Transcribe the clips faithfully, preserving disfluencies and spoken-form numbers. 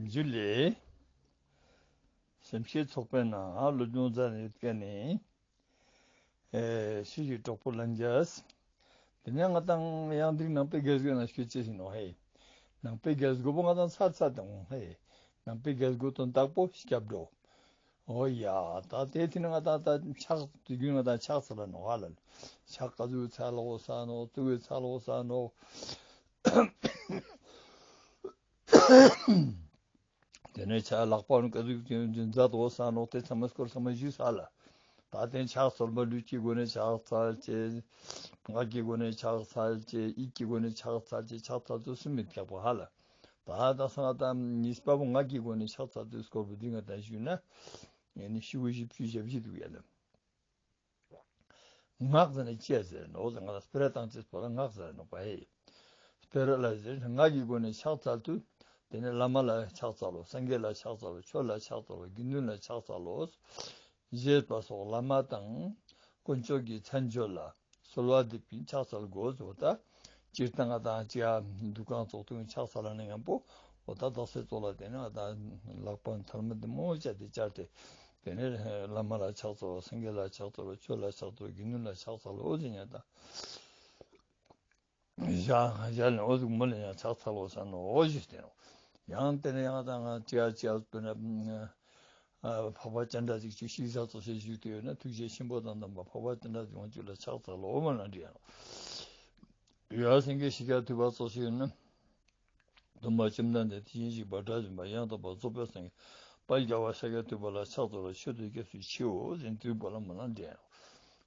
འཇུ་ལེ། སེམས་བསྐྱེད་ཚོགས་པའི་ནང་སློབ་སྦྱོང་མཛད་ནས་ཡོད་མཁན་ནི། ཨེ་ཤི་ཡི་གྲོགས་པོ་ལྷན་རྒྱས། དེ་ནས་ང་དང་ཡང་དེ་ནང་པའི་རྒྱལ་སྒོའི་ནང་སྐྱོད་ཅེས་ཡིན་ནོ་ཧེ། ནང་པའི་རྒྱལ་སྒོ་པོ་ང་དང་ཚར་ཚར་དང་ཧེ། ནང་པའི་རྒྱལ་སྒོ་དོན་དག་པོ་སྐྱབས་འགྲོ། ཨོ་ཡ། ད་དེ་དེ་ནི་ང་དང་ད་ཕྱག་དེ་རྒྱུན་ང་དང་ཕྱག་འཚལ་ལ་ནོ་ཧ་ལ། ཕྱག་ག་ཚོད་འཚལ་ལོ་ས་ནོ་ཏུ་གི་འཚལ་ལོ་ས་ནོ། དེ་ནས་ཕྱག་ལག་པ་ནི་ག་ཚོད་ཀྱི་མཛད་དོ་ས་ནོ་དེ་ཚང་མ་སྐོར་ཚང་མ་ཞུས་ས་ལ། ད་དེ་ཕྱག་འཚལ་བ་ལུས་ཀྱི་སྒོ་ནས་ཕྱག་འཚལ་ཅེས། ངག་གི་སྒོ་ནས་ཕྱག་འཚལ་ཅེས། ཡིད་ཀྱི་སྒོ་ནས་ཕྱག་འཚལ་ཅེས། ཕྱག་འཚལ་ཚུལ་གསུམ་མི་ཁྱབ་པ་ཧ་ལ། ད་ད་སང་ད་གཉིས་པ་བོ་ངག་གི་སྒོ་ནས་ཕྱག་འཚལ་ཚུལ་སྐོར་བུ་འདི་ང་ད་ཞུས་ན། ཡང་ནི་ཤི་བོ་བཞི་བཅུ་ཞེ་བཞི་འདུག་ཡ་ལ། ངག་ཟེར་ནས་ཅི་ཟེར་ནོ་ཟེར་ང་ལ་སྤེ་ར་བཏང་ཅེས་པོ་ལ་ངག་ཟེར་ནོ་པ་ཧེ། སྤེ་ར་ལ་ཟེར་ངག་གི་སྒོ་ནས་ཕྱག་འཚལ་དུས། དེ་ནས་བླ་མ་ལ་ཕྱག་འཚལ་ལོ། སངས་རྒྱས་ལ་ཕྱག་འཚལ་ལོ། ཆོས་ལ་ཕྱག་འཚལ་ལོ། དགེ་འདུན་ལ་ཕྱག་འཚལ་ལོ། ཞེས་པ་སོགས་བླ་མ་དང་དཀོན་མཆོག་གི་མཚན་བརྗོད་ལ་གསོལ་བ་འདེབས་ཀྱིན་ཕྱག་འཚལ་དགོས་སོ། ད་སྤྱིར་བཏང་ང་དང་ཅི་ཡ་འདུ་ཁང་ཚོགས་དུས་ཕྱག་འཚལ་ལ་ནི་ཡང་པོ་འོ་ད་དག་སེ་ཚོགས་ལ་དེ་ནས་ང་དང་ལག་པ་མཐར་མི་དེ་མོ་བཅའ་དེ་བཅར་ཏེ། དེ་ནས་བླ་མ་ལ་ཕྱག་འཚལ་ལོ། སངས་རྒྱས་ལ་ཕྱག་འཚལ་ལོ། ཆོས་ལ་ཕྱག་འཚལ་ལོ། དགེ་འདུན་ལ་ཕྱག་འཚལ་ལོ། འོ་ཟེར་ཉན་དང་། ཞག་ཞག་ནས་འོ་ཟུག་མོ་ལ་ཡང་ཕྱག་འཚལ་ལོ་ཟེར་ནོ་འོ་ཞིག་བསྟན་ནོ། ཡང་དེ་ནས་ཡང་དང་ང་ཅི་ཡ་ཅི་ཡ་དཔེར་ན། ཨ་འཕགས་པ་སྤྱན་རས་གཟིགས་ཅིག་ཤིག་ས་ཚོགས་ཞེས་བཞུགས་ཏེ་ཡོད་ན་ཐུགས་རྗེ་ཆེན་པོ་དང་ལྡན་པ་འཕགས་པ་སྤྱན་རས་གཟིགས་དབང་ཕྱུག་ལ་ཕྱག་འཚལ་ལོ་འོ་མ་ལ་འདྲི་ཡ་ནོ། ཡང་སངས་རྒྱས་ཤཱཀྱ་ཐུབ་པ་སོགས་ཞིག་ཡོད་ན། སྟོན་པ་བཅོམ་ལྡན་འདས་དེ་བཞིན་གཤེགས་པ་དགྲ་བཅོམ་པ་ཡང་དག་པར་རྫོགས་པའི་སངས་རྒྱས་དཔལ་རྒྱལ་བ་ཤཱཀྱ་ཐུབ་པ་ལ་ཕྱག་འཚལ་ལོ། མཆོད་དོ་སྐྱབས་སུ་མཆིའོ་ཟེར་དུས་པ་ལ་མ་ལ་འདྲེན།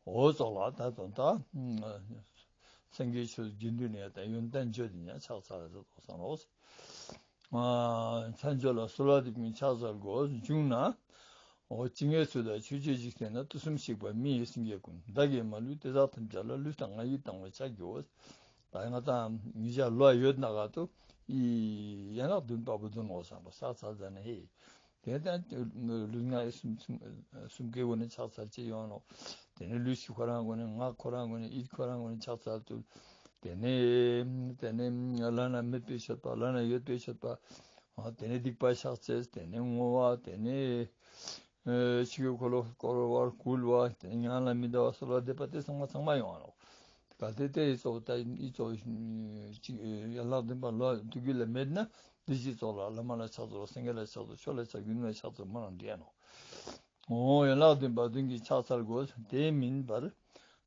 འོ་ཙོག་ལ་ད་དོན་དག་སངས་རྒྱས་ཆོས་དགེ་འདུན་ནས་ད་ཡོན་ཏན་བརྗོད་དེ་ཉ་ཕྱག་འཚལ་ལ་ཟེར་དོ་བསམ་ལོ། མཚན་བརྗོད་ལ་གསོལ་བ་འདེབས་ཀྱིན་ཕྱག་འཚལ་དགོས་བྱུང་ན། འོ་ཇི་སྙེད་སུ་དག་ཆོས་སྤྱོད་འཇིག་རྟེན་ན། དུས་གསུམ་གཤེགས་པ་མི་ཡི་སེང་གེ་ཀུན། བདག་གིས་མ་ལུས་དེ་དག་ཐམས་ཅད་ལ། ལུས་དང་ངག་ཡིད་དང་བས་ཕྱག་བགྱིའོ། ད་ང་དང་ཉིད་ཅག་ལོ་ཡོད་ན་ག་ཏུ་ཡི་ཡན་ལག་བདུན་པ་བུ་འདོན་འོ་བསམ་པ་ཕྱག་འཚལ་ཟ་ནས་ཧེ། དེ་ལྟར་ལུས་ངག་ཡིད་གསུམ་གསུམ་གསུམ་ཀའི་སྒོ་ནས་ཕྱག་འཚལ་ཅི་ཡོང་ནོ། དེ་ནས་ལུས་ཀྱི་ཁོ་རང་སྒོ་ནས་ངག་ཁོ་རང་སྒོ་ནས་ཡིད་ཁོ་རང་སྒོ་ནས་ཕྱག་འཚལ་དུ། དེ་ནས་དེ་ནས་བླ་ན་མེད་པའི་མཆོད་པ་བླ་ན་ཡོད་པའི་མཆོད་པ། དེ་ནས་སྡིག་པ་བཤགས་ཚེ་དེ་ནས་བསྔོ་བ་དེ་ནས་ཆོས་ཀྱི་འཁོར་ལོ་བསྐོར་བ་བསྐུལ་བ་དེ་ནས་མྱ་ངན་ལས་མི་འདའ་བ་གསོལ་བ་འདེབས་པ་དེ་ཚང་མ་ཚང་མ་ཡོང་བ་ནོ། གལ་ཏེ་དེ་ཡི་གཙོ་བོ་ད་ཡི་གཙོ་བོ་གཅིག་ཡན་ལག་བདུན་པ་ལོ་དུས་རྒྱུན་ལ་མེད་ན་འདི་གཅིག་གཙོ་ལ་བླ་མ་ལ་ཕྱག་འཚལ་ལོ། སངས་རྒྱས་ལ་ཕྱག་འཚལ་ལོ། ཆོས་ལ་ཕྱག་དགེ་འདུན་ལ་ཕྱག་འཚལ་མ་རང་འདྲེན་ནོ། འོ་ཡན་ལག་བདུན་པ་བདུན་གྱི་ཕྱག་འཚལ་དགོས། དེ་མིན་པར་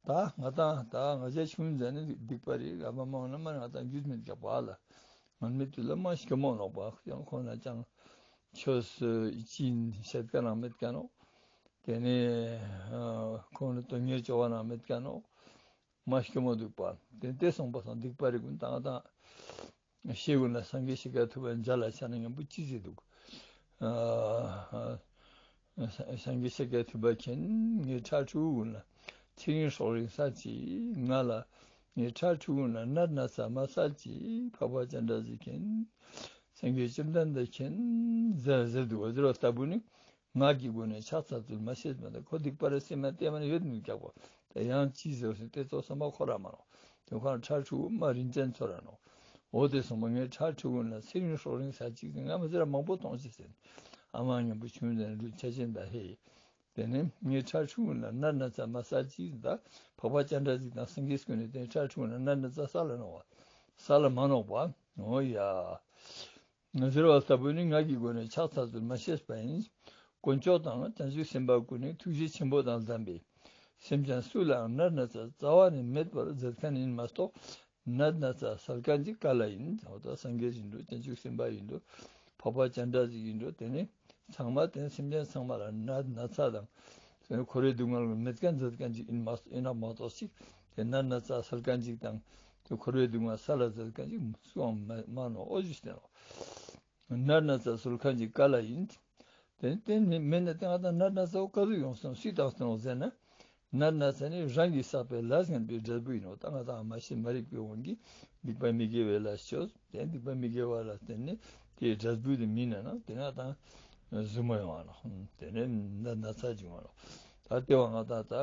ད་ང་དང་ད་ང་ཅག་ཆུང་ཟད་ནས་སྡིག་པ་རེད་ག་མ་མང་ན་མ་ང་དང་རྒྱུས་མེད་ཀྱག་པ་ལ་ང་མི་དུས་ལ་མ་ཞིག་མོ་ནོག་པ་ཡང་ཁོང་ན་ཅང་ཆོས་སུ་ཡིད་ཆེས་བྱེད་ཀ་ནང་མེད་ཀ་ནོ། དེ་ནས་ཁོང་ནི་དོན་གཉེར་བྱ་བ་ནང་མེད་ཀ་ནོ། མ་སྐྱོ་མོ་འདུག་པ། དེ་དེ་སོང་པ་སང་སྡིག་པ་རེ་ཀུན་བཏང་བཏང་། ཤེས་ཀུན་ལ་སངས་རྒྱས་ཤཱཀྱ་ཐུབ་པའི་མཇལ་ལ་ཆ་ན་མཉམ་པོ་ཅི་ཟེར་འདུག་ཨ། སངས་རྒྱས་ཤཱཀྱ་ཐུབ་པ་མཁྱེན། ངའི་ཁྲ་ཕྲུ་གུ་ཀུན་ལ་ཚེ་རིང་སྲོག་རིང་ས་ཅི། ང་ལ་ངའི་ཁྲ་ཕྲུ་གུ་ཀུན་ལ་ནད་ན་ཚ་མ་ས་ཅི། འཕགས་པ་སྤྱན་རས་གཟིགས་མཁྱེན། སངས་རྒྱས་བཅོམ་ལྡན་འདས་མཁྱེན་ཟེར་ཟེར་འདུག་ཟེར་བ་ལྟ་བུ་ནི། ངག་གི་སྒོ་ནས་ཕྱག་འཚལ་ཚུལ་མ་ཤེས་པ་དང་ཁོ་སྡིག་པ་རེ་སེམས་ན་བལྟས་མ་ནི་ཡོད་མི་རྒྱག་པ། དེ་ཡང་ཅི་ཟེར་ཞིང་དེ་ཚོ་བསམ་པ་ཁོ་ར་མ་རུང་། དེ་ཁོ་རང་ཁྲ་ཕྲུ་གུ་མ་རིན་ཅན་ཚོ་ར་ནོ། འོ་དེ་སོང་པ་ངའི་ཁྲ་ཕྲུ་གུ་ན་ཚེ་རིང་སྲོག་རིང་ས་གཅིག་ཟིན་ང་མི་ཟེར་མང་པོ་གཏོང་ཅི་ཟེར། ཨ་མ་མཉམ་པོ་ཆུང་ཟེར་ལུས་ཆ་ཅན་ད་ཧེ། དེ་ནས་ངའི་ཁྲ་ཕྲུ་གུ་ན་ནད་ན་ཚ་མ་ས་གཅིག་ཟིན་ད་འཕགས་པ་སྤྱན་རས་གཟིགས་དང་སངས་རྒྱས་ཀུན་ནས་དེ་ཁྲ་ཕྲུ་གུ་ན་ནད་ན་ཚ་ས་ལ་ནོག་པ། ས་ལ་མ་ནོག་པ། འོ་ཡ། ཟེར་བ་ལྟ་བུ་ནི་ངག་གི་སྒོ་ནས་ཕྱག་འཚལ་ཚུལ་མ་ཤེས་པ་ཡིན། དཀོན་མཆོག་དང་བྱང་ཆུབ་སེམས་དཔའ་ཀུན་ནི་ཐུགས་རྗེ་ཆེན་པོ་དང་ལྡན་པས། སེམས་ཅན་སུ་ལའང་ནད་ན་ཚ་རྩ་བ་ནས་མེད་པར་མཛད་མཁན་ཡིན་མ་གཏོགས། ནད་ན་ཚ་སེལ་མཁན་ཅིག་ག་ལ་ཡིན། འོ་ད་སངས་རྒྱས་ཡིན་འགྲོ། བྱང་ཆུབ་སེམས་དཔའ་ཡིན་འགྲོ། འཕགས་པ་སྤྱན་རས་གཟིགས་ཡིན་འགྲོ། དེ་ནི་ཚང་མ་དེ་སེམས་ཅན་ཚང་མ་ལ་ནད་ན་ཚ་དང་། འཁོར་བའི་སྡུག་བསྔལ་མེད་མཁན་མཛད་མཁན་ཅིག་ཡིན་མ་ཡིན་ན་མ་གཏོགས་ཅིག་དེ་ནད་ན་ཚ་སེལ་མཁན་ཅིག་དང་། དེ་འཁོར་བའི་སྡུག་བསྔལ་སེལ་ལ་མཛད་མཁན་ཅིག་སུའང་མ་མ་ནོ། འོ་ཞུས་ཏེ་ནོ། ནད་ན་ཚ་སེལ་མཁན་ཅིག་ག་ལ་ཡིན། དེ་དེ་ནི་མེད་ན་དེ་ང་དང་ནད་ན་ཚ་བོ་ག་ཚོད་ཡོང་སོང་སུས་བཏང་སོང་ཟེར་ན། ནད་ན་ཚ་ནི་རང་གིས་བསགས་པའི་ལས་ངན་པའི་འབྲས་བུ་ཡིན་ནོ། ད་ང་དང་མ་ཤི་མ་རིག་པའི་དབང་གིས་སྡིག་པ་མི་དགེ་བའི་ལས་བྱས། དེ་སྡིག་པ་མི་དགེ་བ་ལ་བརྟེན་ནས་དེའི་འབྲས་བུ་དེ་མིན་ན་ན་དེ་ང་དང་གཟུགས་མ་ཡོང་བ་ནོ། དེ་ནས་ནད་ན་ཚ་བྱུང་བ་ནོ། ད་ལྟེ་བ་ང་དང་ད།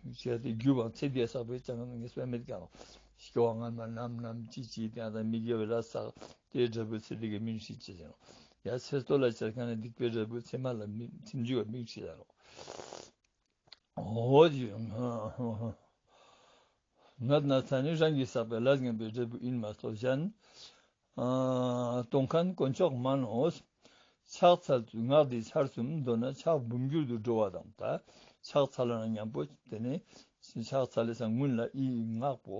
བྱས་ཏེ་རྒྱུ་བ་ཚེ་འདིའི་བསགས་པའི་ཅང་ངེས་པ་མེད་ཀྱང་། སྐྱེ་བ་སྔ་མ་ནམ་ནམ་ཅི་ཅི་དེ་ཡང་དང་མི་དགེ་བའི་ལས་བསགས་དེའི་འབྲས་བུ་ཚེ་འདི་གའི་མིག་ནི་ཤི་ཅི་ཟེར་ནོ། ཡ་ཚེ་སྟོད་ལ་བྱས་ཀ་ནས་སྡིག་པའི་འབྲས་བུ་ཚེ་མ་ལ་མི་ཚེ་མཇུག་ག་མིག་ནི་ཤི་ཟེར་ནོ། འོ་ཇི། ངག་ན་ཚ་ནི་རང་གིས་བསགས་པའི་ལས་ངན་པའི་འབྲས་བུ་ཡིན་མ་གཏོགས་གཞན། ཨ་གཏོང་མཁན་དཀོན་མཆོག་མ་ནོ། ཕྱག་འཚལ་དུས་ངག་འདི་ཚར་གསུམ་མདོར་ན་ཕྱག་འབུམ་འགྱུར་དུ་འགྲོ་བ་དང་། ད་ཕྱག་འཚལ་ན་མཉམ་པོ་དེ་ནི་ཕྱག་འཚལ་ལེ་སང་སྔོན་ལ་ཨི་ངག་པོ་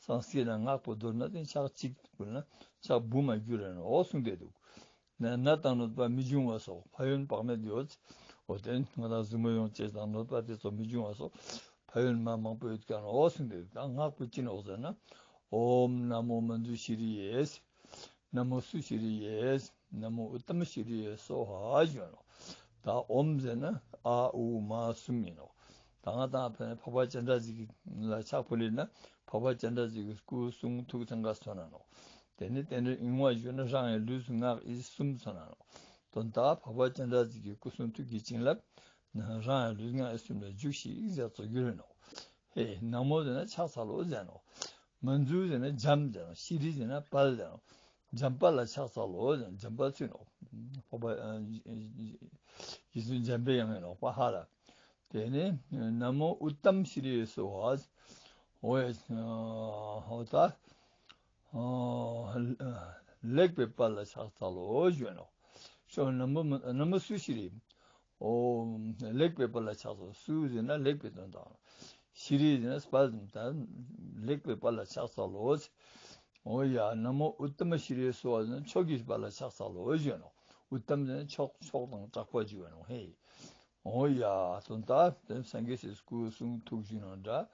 སང་སྐྱེས་ན་ངག་པོ་མདོར་ན་དེ་ཕྱག་གཅིག་ཀུན་ལ་ཕྱག་འབུམ་མ་འགྱུར་རེ་ནོ་འོ་གསུངས་ཏེ་འདུག་ན་ན་དང་གནོད་པ་མི་འབྱུང་བ་སོགས་ཕན་ཡོན་དཔག་མེད་ཡོད། འོ་དེ་ང་དང་གཟིགས་མོ་ཡོང་ཅེས་དང་གནོད་པ་དེ་ཚོ་མི་འབྱུང་བ་སོགས་ཕན་ཡོན་མ་མང་པོ་ཡོད་ཀྱང་འོ་གསུངས་ཏེ་འདུག་ད་ངག་པོ་ཅི་ནོག་ཟེར་ན། ཨོམ་ན་མོ་མཉྫུ་ཤྲཱི་ཡེ། ན་མོ་སུ་ཤྲཱི་ཡེ། ན་མོ་ཨུཏྟམ་ཤྲཱི་ཡེ་སྭཱ་ཧཱ་ཞུ་ནོ། ད་ཨོམ་ཟེར་ན་ཨ་ཨུ་མ་གསུམ་ཡིན་ནོ། ད་ང་དང་ཕན་འཕགས་པ་སྤྱན་རས་གཟིགས་ལ་ཕྱག་ཕུལ་ལེ་ན་འཕགས་པ་སྤྱན་རས་གཟིགས་ཀྱི་སྐུ་གསུང་ཐུགས་ཚང་ཀ་མཚོན་ན་ནོ། དེ་ནི་རྟེན་འབྲེལ་ཡོང་བ་ཞུ་ན་རང་ཡང་ལུས་ངག་ཡིད་གསུམ་མཚོན་ན་ནོ། དོན་དག་འཕགས་པ་སྤྱན་རས་གཟིགས་ཀྱི་སྐུ་གསུང་ཐུགས་ཀྱི་བྱིན་རླབས་ན་རང་ཡང་ལུས་ངག་ཡིད་གསུམ་ལ་འཇུག་ཤིག་ཟེར་ཚོ་རྒྱུ་རེ་ནོ། ཧེ། ན་མོ་ཟེར་ན་ཕྱག་འཚལ་ལོ་ཟེར་ནོ། མཉྫུ་ཟེར་ན་འཇམ་ཟེར་ནོ། ཤྲཱི་ཟེར་ན་དཔལ་ཟེར་ནོ། འཇམ་དཔལ་ལ་ཕྱག་འཚལ་ལོ་ཟེར་ནོ། འཇམ་དཔལ་ཚུད་ནོ། འཕགས་པ་ཨ་རྗེ་བཙུན་འཇམ་པའི་དབྱངས་ཡིན་ནོ་པ་ཧ་ལ། དེ་ནས་ན་མོ་ཨུཏྟམ་ཤྲཱི་ཡེ་སྭཱ་ཧཱ། འོ་ཡ། འོ་ད། ཨ་ལེགས་པའི་དཔལ་ལ་ཕྱག་འཚལ་ལོ་ཞུ་ནོ། ཤོ་ན་མོ་ན་མོ་སུ་ཤྲཱི། ཨོ་ལེགས་པའི་དཔལ་ལ་ཕྱག་འཚལ། སུ་ཟེར་ན་ལེགས་པའི་དོན་དང་། ཤྲཱི་ཟེར་ན་དཔལ་དང་ད་ལེགས་པའི་དཔལ་ལ་ཕྱག་འཚལ་ལོ། ཨོ་ཡ་ན་མོ་ཨུཏྟམ་ཤྲཱི་ཡེ་སྭཱ་ཧཱ་ཟེར་ན་མཆོག་གི་དཔལ་ལ་ཕྱག་འཚལ་ལོ་ཞུ་ནོ། ཨུཏྟམ་ཟེར་ན་མཆོག་མཆོག་དང་གྲགས་པ་ཞུ་ནོ་ཧེ། འོ་ཡ་དོན་དག་དེ་སངས་རྒྱས་སི་སྐུ་གསུང་ཐུགས་ཞུ་ནོ་འདྲ།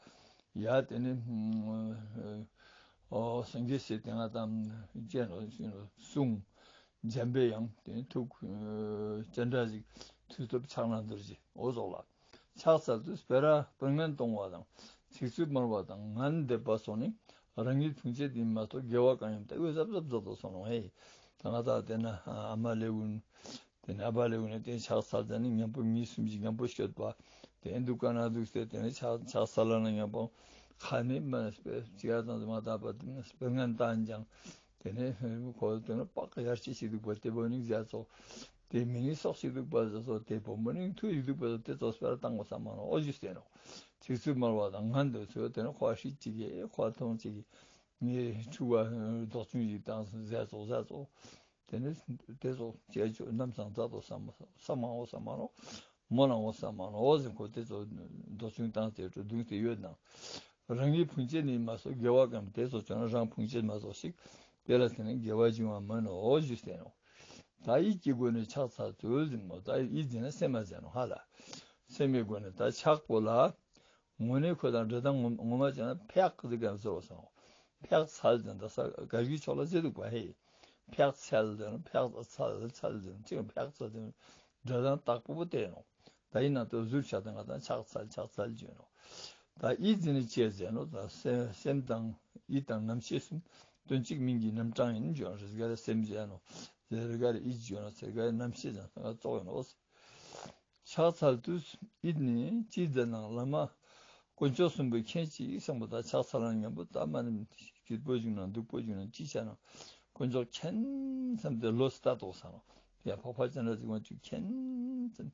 ཡ་དེ་ནི་ཨོ་སངས་རྒྱས་སི་དེ་ང་དང་ཅན་རོ་གསུང་། འཇམ་པའི་དབྱངས་དེ་ཐུགས་སྤྱན་རས་གཟིགས་མཐུ་སྟོབས་ཕྱག་ན་རྡོ་རྗེ་འོ་ཟོག་ལ་ཕྱག་འཚལ་དུས་སྤེ་ར་སྤེ་ར་ངན་གཏོང་བ་དང་ཚིག་རྩུབ་སྨྲ་བ་དང་ངན་འདེབས་པ་སོགས་ནི་རང་ཉིད་ཕུང་བྱེད་ཡིན་མ་གཏོགས་དགེ་བ་གང་ཡིན་ད་འོས་ཟབ་ཟབ་ཟབ་ཏུ་སོང་ནོ་ཧེ། ད་ང་དང་དེ་ན་ཨ་མ་ལེའུ་དེ་ནས་ཨ་བ་ལེའུ་ནས་དེ་ཕྱག་འཚལ་དེ་ནས་མཉམ་པོ་གཉིས་གསུམ་ཞིག་མཉམ་པོ་སྐྱོད་པ། དེ་འདུག་ག་ན་འདུག་སྟེ་དེ་ནས་ཕྱག་ཕྱག་འཚལ་ལ་ན་མཉམ་པོ་ཁ་ནས་མ་སྤེ་ཅི་ཡ་དང་མ་དག་པ་དེ་ནས་སྤེ་ངན་བཏང་ཀྱང་། དེ་ནས་ཁོ་དེ་ནས་པགས་ཡར་ཅི་ཞིག་འདུག་པ་དེ་བོ་ནིང་ཟ་ཚོ། དེ་མི་ནི་སོག་ཞིག་འདུག་པ་ཟ་ཚོ་དེ་བོ་མོ་ནིང་ཐུ་ཞིག་འདུག་པ་ཟ་དེ་ཚོ་སྤེ་ར་བཏང་གོ་ས་མ་ནོ་ཨོ་ཞུས་ཏེ་ནོ། ཚིག་རྩུབ་སྨྲ་བ་དང་ངན་འདོད་ཚོ་དེ་ནས་ཁོ་ཧྲི་ཅིག་གི་ཁོ་ཐོང་ཅིག་གི་ངས་ཕྲུ་གུ་རྡོག་ཆུང་ཞིག་བཏང་ཟ་ཚོ་ཟ་ཚོ། དེ་ནས་དེ་ཚོ་ཅེ་ཅོ་རྣམ་སང་མཛའ་དོ་ས་མ་ས་མ་འོ་ས་མ་རོ། མོ་ན་འོ་ས་མ་རོ་འོ་ཟེར་ཁོ་དེ་ཚོ་རྡོ་ཆུང་བཏང་སྟེ་འགྲོ་བརྡུངས་ཏེ་ཡོད་ན། རང་ཉིད་ཕུང་བྱེད་ནི་མ་སོགས་དགེ་བ་གམ་དེ་ཚོ་བྱུང་ན་རང་ཕུང་བྱེད་མ་སོགས་ཤིག་དེ་ལ་བརྟེན་ནས་དགེ་བ་འབྱུང་བ་མིན་ནོ་ཞུས་ཏེ་ནོ། ད་ཡིད་ཀྱི་སྒོ་ནས་ཕྱག་འཚལ་དུས་ཟིན་མོ་ད་ཡིད་ཟིན་ན་སེམས་མ་ཟིན་ནོ་ཧ་ལ། སེམས་མའི་སྒོ་ནས་ད་ཕྱག་པོ་ལ། དངོས་གནས་ཁོ་དང་འབྲེལ་སྟངས་ངོ་ངོ་མ་བྱས་ན་ཕྱག་ཟེར་ག་ཟེར་བ་སོང་། ཕྱག་འཚལ་ཟེར་ད་ས་གར་གྱི་ཕྱོགས་ལ་ཟེར་འདུག་པ་ཧེ། ཕྱག་འཚལ་ཟེར་ན་ཕྱག་འཚལ་འཚལ་ཟེར་ན་ཅི་ཡང་ཕྱག་འཚལ་ཟེར་ན་འབྲེལ་སྟངས་དག་པོ་པོ་བལྟས་ནོ། ད་ཡིན་ན་ད་ཟུར་ཕྱག་དང་ང་དང་ཕྱག་འཚལ་ཕྱག་འཚལ་བརྗོད་ནོ། ད་ཡིད་ཟེར་ནི་ཅི་ཟེར་ནོ་ད་སེམས་སེམས་དང་ཡིད་དང་རྣམ་ཤེས་གསུམ་དོན་གཅིག་མིང་གི་རྣམ་གྲངས་ཡིན་བརྗོད་ནོ། རེ་ག་ལ་སེམས་ཟེར་ནོ། རེ་ག་ལ་ཡིད་བརྗོད་ནོ། རེ་ག་ལ་རྣམ་ཤེས་ཟེར་ནོ། ད་གཙོ་བོ་ཡིན་ནོ། ཕྱག་འཚལ་དུས་ཡིད་ནི་ཅི་མཛད་ནའང་བླ་མ་དཀོན་མཆོག་གསུམ་པོ་མཁྱེན་ཅིག་བསམ་པ་དང་ཕྱག་འཚལ་ན་མཉམ་པོ་ད་མ་ནི་སྐྱིད་པོ་བྱུང་ན་སྡུག་པོ་བྱུང་ན་ཅི་བྱ་ན་དཀོན་མཆོག་མཁྱེན་བསམ་སྟེ་བློ་གཏད་དོ་བསམ་ནོ། ཡ་འཕགས་པ་སྤྱན་རས་གཟིགས་དབང་ཕྱུག་མཁྱེན་བསམ།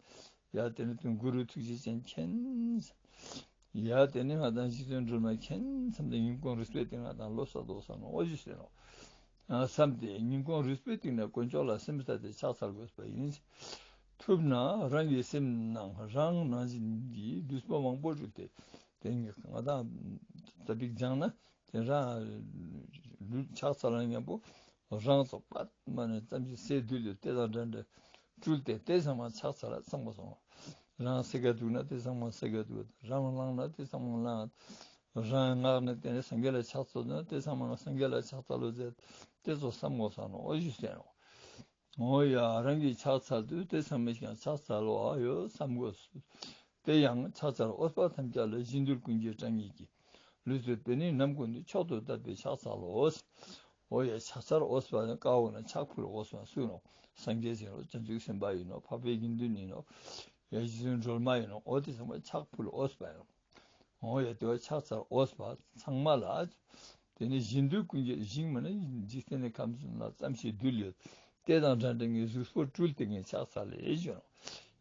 ཡ་དེ་ནི་དོན་གུ་རུ་ཐུགས་རྗེ་ཅན་མཁྱེན་བསམ། ཡ་དེ་ནི་ང་དང་རྗེ་བཙུན་སྒྲོལ་མ་མཁྱེན་བསམ་སྟེ་སྙིང་ཁོང་རུས་པའི་གཏིང་ནས་ང་དང་བློ་གཏད་དོ་བསམ་ནོ་ཨོ་ཞུས་ཟེར་ནོ། བསམ་སྟེ་སྙིང་ཁོང་རུས་པའི་གཏིང་ནས་དཀོན་མཆོག་ལ་སེམས་གཏད་དེ་ཕྱག་འཚལ་དགོས་པ་ཡིན། ཐུབ་ན་རང་གི་སེམས་ནང་རང་ནང་བཞིན་གྱི་ལུས་པོ་མང་པོ་སྤྲུལ་ཏེ་དེ་ང་དང་ཙ་པིག་སྦྱངས་ན་དེ་རང་ལུས་ཕྱག་འཚལ་ལ་མཉམ་པོ་རང་ཚོགས་པད་མ་ནས་ཙམ་ཞིག་སའི་རྡུལ་དུ་དེ་དང་འདྲ་འདྲ་སྤྲུལ་ཏེ་དེ་ཚང་མ་ཕྱག་འཚལ་ལ་ཚང་མ་སོང་། རང་སེ་ག་འདུག་ན་དེ་ཚང་མ་སེ་ག་འདུག་རང་ལངས་ན་དེ་ཚང་མ་ལངས། རང་ངག་ནས་དེ་ནས་སངས་རྒྱས་ལ་ཕྱག་འཚལ་ན་དེ་ཚང་མ་སངས་རྒྱས་ལ་ཕྱག་འཚལ་ལོ་ཟེར། དེ་ཚོ་བསམ་དགོས་ས་ནོ་ཨོ་ཞུས་ཟེར་ནོ། འོ་ཡ་རང་གིས་ཕྱག་འཚལ་དུས་དེ་ཚང་མས་ཀྱང་ཕྱག་འཚལ་བ་ཡོད་བསམ་དགོས། དེ་ཡང་ཕྱག་འཚལ་འོས་པ་ཐམས་ཅད་ལ་གཞན་འདུལ་ཀུན་གྱི་དྲང་ངེས་ཀྱི། ལུས་སྲོག་པའི་ནི་ནམ་ཀུན་ཏུ་མཆོག་ཏུ་དད་པས་ཕྱག་འཚལ་ལོ། འོ་ཡ་ཕྱག་འཚལ་འོས་པ་ནི་ཀ་འོ་ན་ཕྱག་ཕུལ་འོས་པ་སུ་ནོ། སངས་རྒྱས་ཡིན་ནོ། བྱང་ཆུབ་སེམས་དཔའ་ཡིན་ནོ། འཕགས་པའི་དགེ་འདུན་ཡིན་ནོ། ཡ་རྗེ་བཙུན་སྒྲོལ་མ་ཡིན་ནོ། འོ་དེ་ཚང་མ་ཕྱག་ཕུལ་འོས་པ་ཡིན་ནོ། འོ་ཡ་དེ་བ་ཕྱག་འཚལ་འོས་པ་ཚང་མ་ལ་ དེ་ནས་གཞན་འདུལ་ཀུན་གྱི་ཞིང་མིན་ན་འཇིག་རྟེན་ནས་ཁམས་གསུམ་ལ་ཙམ་ཞིག་འདུལ་ཡོད། དེ་དང་འདྲ་འདྲ་ངའི་གཟུགས་པོ་སྤྲུལ་ཏེ་ངས་ཕྱག་འཚལ་ལེ་ཞུ་ནོ།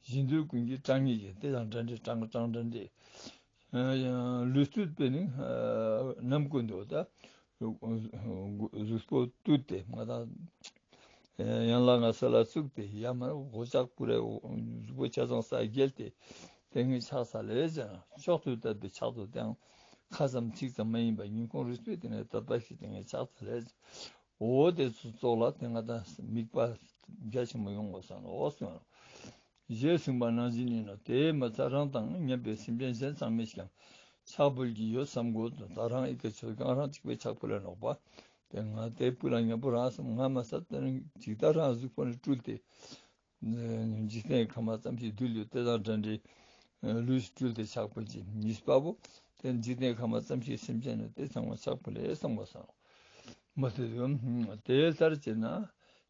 གཞན་འདུལ་ཀུན་གྱི་གྲངས་ངེས་ཀྱི་དེ་དང་འདྲ་འདྲའི་གྲངས་གྲངས་འདྲ་འདྲའི། ལུས་སྤྲུལ་པས་ནི་ནམ་ཀུན་ཏུ་ད་གཟུགས་པོ་སྤྲུལ་ཏེ་ང་དང་ཡན་ལག་ལྔ་ས་ལ་བཙུགས་ཏེ་ཡ་མ་སྒོ་ལྕགས་པུ་རེ་གཟུགས་པོ་ཆ་ཚང་ས་བརྒྱལ་ཏེ་དེ་ངས་ཕྱག་འཚལ་ལེ་ཟེར་ན་མཆོག་ཏུ་དད་པའི་ཕྱག་ཏུ་དེའང་ཁ་ཙམ་ཚིག་ཙམ་མ་ཡིན་པ་སྙིང་ཁོང་རུས་པའི་གཏིང་ནས་དད་པ་བྱས་ཏེ་ངས་ཕྱག་འཚལ་ལེ་ཟེར། འོ་དེ་ཚོ་ཙོགས་ལ་དེ་ང་དང་དམིགས་པ་རྒྱ་ཆེན་པོ་ཡོང་དགོས་ས་ནོ་གསུངས། ཞེས་གསུངས་པ་ནང་བཞིན་ཡིན་ནོ། དེས་མི་ཚད་རང་དང་མཉམ་པའི་སེམས་ཅན་གཞན་ཚང་མས་ཀྱང་ཕྱག་ཕུལ་གྱི་ཡོད་བསམ་དགོས་དོན་དག་རང་ཨི་ཀ་ཆོས་གང་རང་གཅིག་པའི་ཕྱག་ཕུལ་ལ་ནོག་པ། དེ་ང་དེ་ཕུལ་ལ་ཉམ་པོ་རང་བསམ་ང་མ་ཟད་དེ་ནི་ཇི་ལྟར་རང་གཟུགས་པོ་ནི་སྤྲུལ་ཏེ། འཇིག་རྟེན་ཁམས་ཙམ་ཞིག་འདུལ་ཡོད་དེ་དང་འདྲ་འདྲའི་ལུས་སྤྲུལ་ཏེ་ཕྱག་ཕུལ་གྱི་གཉིས་པ་པོ། དེ་འཇིག་རྟེན་ཁམས་ཙམ་ཞིག་སེམས་ཅན་ནི་དེ་ཚང་མ་ཕྱག་ཕུལ་ལེ་བསམ་དགོས་སོ། མ་ཐུབ་ཡོད། དེ་ལྟར་བྱས་ན།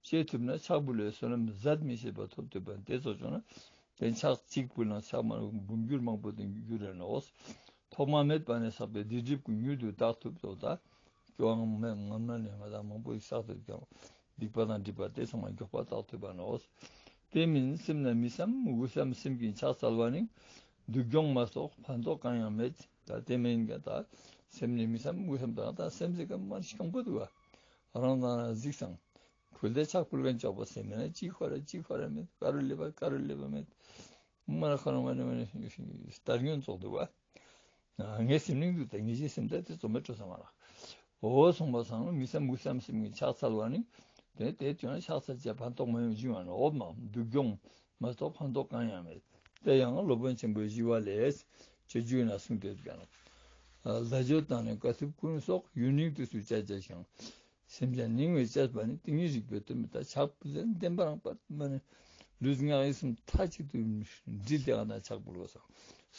བྱེད་ཐུབ་ན་ཕྱག་ཕུལ་བའི་བསོད་ནམས་ཟད་མི་ཤེས་པ་ཐོབ་ཐུབ་པ་དེ་ཚོ་བྱུང་ན། དེ་ཕྱག་གཅིག་ཕུལ་ན་ཕྱག་མ་འབུམ་འགྱུར་མང་པོ་དུ་འགྱུར་རེ་ནོ། ཐོག་མ་མེད་པ་ནས་བསགས་པའི་སྡིག་སྒྲིབ་ཀུན་མྱུར་དུ་དག་ཐུབ་ཏོ་ད། སྐྱོ་བ་ངམ་ན་ནས་ང་དང་མང་པོ་ཞིག་བསགས་ཐུབ་ཀྱང་། སྡིག་པ་དང་སྒྲིབ་པ་དེ་ཚང་མ་མགྱོགས་པ་དག་ཐུབ་པ་ནོ། དེ་མིན་སེམས་ན་མི་བསམ་དགུ་བསམ་སེམས་ཀྱིས་ཕྱག་འཚལ་བ་ནི། སྡུག་གྱོང་མ་གཏོགས་ཕན་ཐོགས་གང་ཡང་མེད། ད་དེ་མིན་ཀྱང་ད་སེམས་ནི་མི་བསམ་དགུ་བསམ་དང་ད་སེམས་ཟེར་ག་མ་ཤི་གང་པོ་འདུག་བ། རང་དང་རང་གཟིགས་སང་། ཕུལ་ཏེ་ཕྱག་ཕུལ་མཁན་ཅོག་པོ་སེམས་མེད་ན་ཅི་ཁོ་ར་ཅི་ཁོ་ར་མེད་ཀ་རུ་ལེབ་པ་ཀ་རུ་ལེབ་པ་མེད། མ་ར་ཁོ་ར་མ་ནི་མ་ནི་ལྟར་ཉོན་ཙོག་འདུག་བ། ངའི་སེམས་ནི་འདུག་ད་ངེས་ཤེས་སེམས་ད་དེ་ཚོ་མེད་འགྲོ་ས་མ་ར། འོ་གསུངས་པ་སང་མི་བསམ་དགུ་བསམ་སེམས་ཀྱིས་ཕྱག་འཚལ་བ་ནི། དེ་དེ་དོན་ཕྱག་འཚལ་བྱས་ཕན་ཐོགས་མ་ཡོང་བཞིན་པ་ནི་འོབ་མ་སྡུག་གྱོང་མ་གཏོགས་ཕན་ཐོགས་གང་ཡང་མེད། དེ་ཡང་སློབ་དཔོན་ཆེན་པོའི་ཞི་བ་ལྷས་སྤྱོད་འཇུག་ན་གསུངས་ཏེ་ཀྱང་། བཟླས་བརྗོད་དང་ནི་དཀའ་ཐུབ་ཀུན་སོགས་ཡུན་རིང་དུས་སུ་སྤྱད་བྱས་ཤིང་། སེམས་ཅན་ནིང་བའི་བཅས་པ་ནི་ཏིང་ངེ་རིག་པའི་དོན་མི་ལྟ་ཕྱག་ཕུལ་ལན་བདེན་པ་རང་པར་མ་ནི། ལུས་ངག་ཡིད་གསུམ་མཐའ་གཅིག་ཏུ་དྲིལ་ཏེ་ང་དང་ཕྱག་ཕུལ་བ་སང་།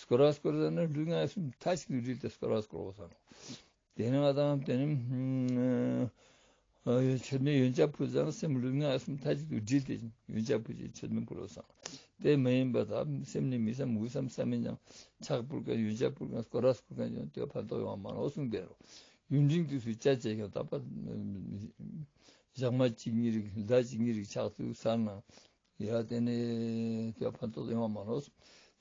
སྐོར་ར་སྐོར་ཟེར་ན་ལུས་ངག་ཡིད་གསུམ་མཐའ་གཅིག་ཏུ་དྲིལ་ཏེ་སྐོར་ར་སྐོར་བ་སང་། དེ་ནི་ང་དང་དེ་ནི་མཆོད་མེ་ཡོན་ཆབ་ཕུལ་ཙང་སེམས་ལུས་ངག་ཡིད་གསུམ་མཐའ་གཅིག་ཏུ་དྲིལ་ཏེ་ཡོན་ཆབ་ཕུལ་ཅིང་མཆོད་མེ་ཕུལ་བ་སང་། དེ་མ་ཡིན་པ་དག་སེམས་ནི་མི་བསམ་དགུ་བསམ་བསམ་མིན་ཀྱང་ཕྱག་ཕུལ་མཁན་ཡོན་ཆབ་ཕུལ་མཁན་སྐོར་ར་སྐོར་མཁན་ཀྱང་དེ་ཕན་ཐོགས་ཡོང་བ་མ་ནོག་གསུངས་ཏེ་རོ། ཡུན་རིང་དུས་སུ་སྤྱད་བྱས་ཀྱང་དག་པ། ཞག་མ་གཅིག་གཉིས་རིག་ཟླ་གཅིག་གཉིས་རིག་ཕྱག་ཚུགས་སར་ན། ཡ་དེ་ནས་དེ་ཕན་ཐོགས་ཡོང་བ་མ་ནོག་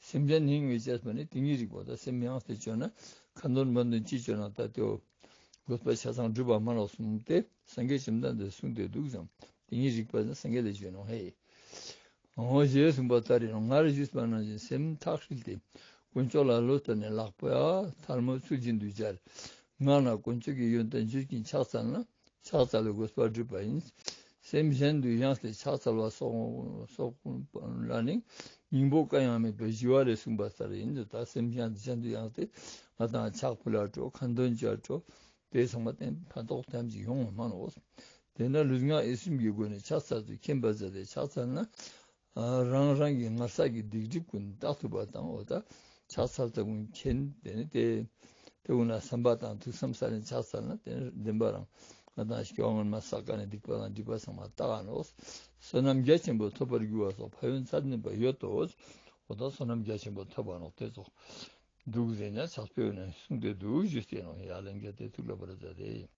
སེམས་ཅན་ནིང་བའི་བཅས་པ་ནི་ཏིང་ངེ་རིག་པ་དང་སེམས་ཡངས་ཏེ་བཅོས་ན་ཁ་འདོན་མ་འདོན་ཅི་བཅོས་ན་ད་དེའོ། དགོས་པ་ཆ་ཚང་འགྲུབ་པ་མ་ནོག་གསུངས་ཏེ་སངས་རྒྱས་བཅོམ་ལྡན་འདས་གསུངས་ཏེ་འདུག་ཙང་ཏིང་ངེ་རིག་པ་ནི་སངས་རྒྱས་ལས་བྱོན་ནོ་ཧེ། འོ་ཞེས་གསུངས་པ་ལྟར་ཡང་སྔར་ཞུས་པ་ནང་བཞིན་སེམས་ཐག་ཧྲིལ་ཏེ་དཀོན་མཆོག་ལ་བློ་གཏད་ནས་ལག་པ་ཐལ་མོ་ཚུལ་བཞིན་དུ་སྦྱར། ངག་ན་དཀོན་མཆོག་གི་ཡོན་ཏན་བརྗོད་ཅིང་ཕྱག་འཚལ་ན་ཕྱག་འཚལ་བའི་དགོས་པ་འགྲུབ་པ་ཡིན། སེམས་གཞན་དུ་ཡངས་ཏེ་ཕྱག་འཚལ་བ་སོགས་སོགས་ལ་ནི་སྙིང་པོ་གང་ཡང་མེད་པའི་ཞི་བ་ལས་གསུངས་པ་ལྟར་ཡིན་དུ་ད་སེམས་གཞན་གཞན་དུ་ཡངས་ཏེ་ང་དང་ཕྱག་ཕུལ་ལ་སྤྲོ་ཁ་འདོན་བྱ་སྤྲོ། དེ་ཚང་མ་བརྟེན་ཕན་ཐོགས་ཐམས་ཅད་ཡོང་བ་མ་ནོག་དེས་ན་ལུས་ངག་ཡིད་གསུམ་གྱི་སྒོ་ནས་ཕྱག་འཚལ་དུ་མཁྱེན་པ་མཛད་དེ་ཕྱག་འཚལ་ན། རང་རང་གི་སྔར་བསགས་ཀྱི་སྡིག་སྒྲིབ་ཀུན་དག་ཐུབ་པ་དང་འོ་ད་ཕྱག་འཚལ་ལྟ་བུ་མཁྱེན་དེ་ནི་དེ། དེ་འོ་ན་བསམ་པ་དང་ཐུགས་བསམ་ས་ནས་ཕྱག་འཚལ་ན་དེ་ནི་བདེན་པ་རང་ང་དང་སྐྱེ་བ་སྔོན་མ་བསགས་ག་ནས་སྡིག་པ་དང་སྒྲིབ་པ་ཚང་མ་དག་ག་ནོག་བསོད་ནམས་རྒྱ་ཆེན་པོ་ཐོབ་པར་འགྱུར་བ་སོགས་ཕན་ཡོན་ཚད་མེད་པ་ཡོད་དོ། འོ་ད་བསོད་ནམས་རྒྱ་ཆེན་པོ་ཐོབ་པ་ནོག་དེ་ཚོ། འདུག་ཟེར་ན་ཕྱག་དཔེ་ནས་གསུངས་ཏེ་འདུག་ཞུས་ཏེ་ནོག་ཡ་ལན་རྒྱ་དེ་ཐུགས་ལ་བར་མཛད་དེ།